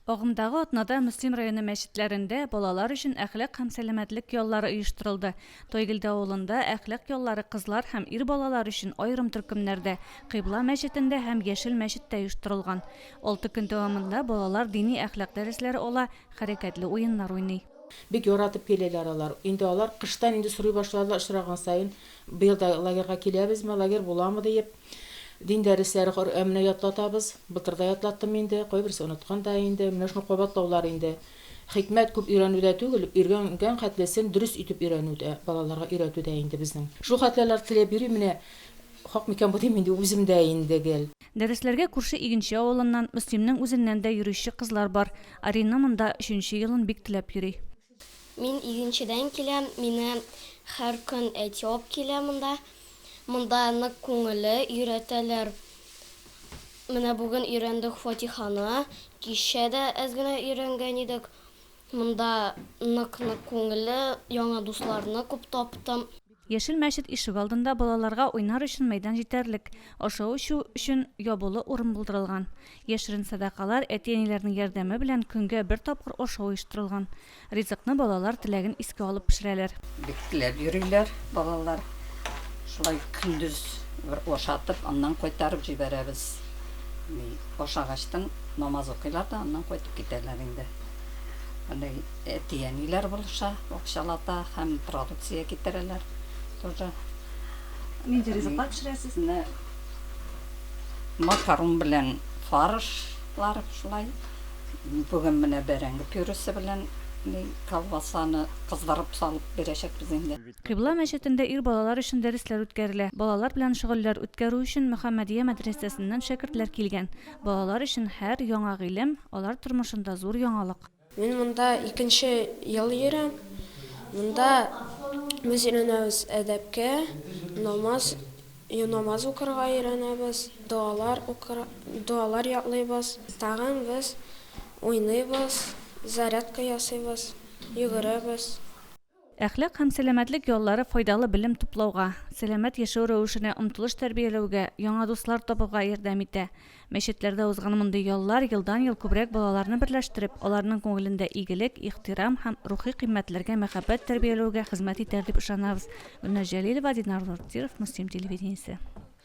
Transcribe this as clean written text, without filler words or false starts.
Агымдагы атнада Мөслим районы мәчетләрендә балалар өчен әхлак һәм сәламәтлек яллары оештырылды. Тойгелде авылында әхлак яллары кызлар һәм ир балалар өчен аерым төркемнәрдә, Кыйбла мәчетендә һәм Яшел мәчеттә оештырылган. Алты көн дәвамында балалар дини әхлак дәресләре ала, хәрәкәтле уеннар уйный. Бик яратып киләләр алар. Инде алар кыштан инде сорый башладылар очраган саен, быел да лагерьга киләбезме, лагерь буламы диеп. Дин дәресләре Коръән менә ятлатабыз. Былтыр да ятлаттым инде, кайберсе оныткан да инде. Менә шуны кабатлаулар инде. Хикмәт күп өйрәнүдә түгел, өйрәнгән хәтлесен дөрес итеп өйрәнүдә, балаларга өйрәтүдә инде безнең. Шул хәтле алар теләп йөри, менә хак микән бу дим инде үзем дә инде гел. Дәресләргә күрше Игенче авылыннан, Мөслимнең үзеннән дә йөрүче кызлар бар. Арина монда өченче елын бик теләп йөри. Мин Игенчедән киләм, мине һәр көн әти алып килә монда. Монда нык күңелле, өйрәтәләр. Менә бүген өйрәндек фатиханы, кичә дә әз генә өйрәнгән идек. Монда нык-нык күңелле, яңа дусларны күп таптым. Яшел мәчет ишегалдында балаларга уйнар өчен мәйдан җитәрлек, ашау-эчү өчен ябулы урын булдырылган. Яшерен сәдакалар, әти-әниләрнең ярдәме белән көнгә бер тапкыр ашау оештырылган. Ризыкны балалар теләген искә алып пешерәләр. Бик теләп йөриләр балалар. Шулай көндез бер ашатып, аннан кайтарып җибәрәбез. Ашагачтын намаз укыйлар да, аннан кайтып китәләр инде. Менә әти-әниләр булыша, акчалата һәм продукция китерәләр тоже. Нинди ризыклар пешерәсез? Менә макарон белән фаршлар шулай. Бүген менә бәрәңге пюресы белән колбасаны кыздырып салып бирәчәкбез инде. Кыйбла мәчетендә ир балалар өчен дәресләр үткәрелә. Балалар белән шөгыльләр үткәрү өчен Мөхәммәдия мәдрәсәсеннән шәкертләр килгән. Балалар өчен һәр яңа гыйлем, алар тормышында зур яңалык. Мин монда икенче ел йөрәм. Монда без өйрәнәбез әдәпкә, намаз, намаз укырга өйрәнәбез, догалар укыр, догалар ятлыйбыз. Тагын без уйныйбыз, зарядка ясыйбыз, йөгерәбез. Әхлак һәм сәламәтлек яллары файдалы белем туплауга, сәламәт яшәү рәвешенә омтылыш тәрбияләүгә, яңа дуслар табуга ярдәм итә. Мәчетләрдә узган мондый яллар елдан-ел күбрәк балаларны берләштереп, аларның күңелендә игелек, ихтирам һәм рухи кыйммәтләргә мәхәббәт тәрбияләүгә хезмәт итәр дип ышанабыз. Гөлназ Җәлилова, Динар Нуртдиров, Мөслим телевидениесе.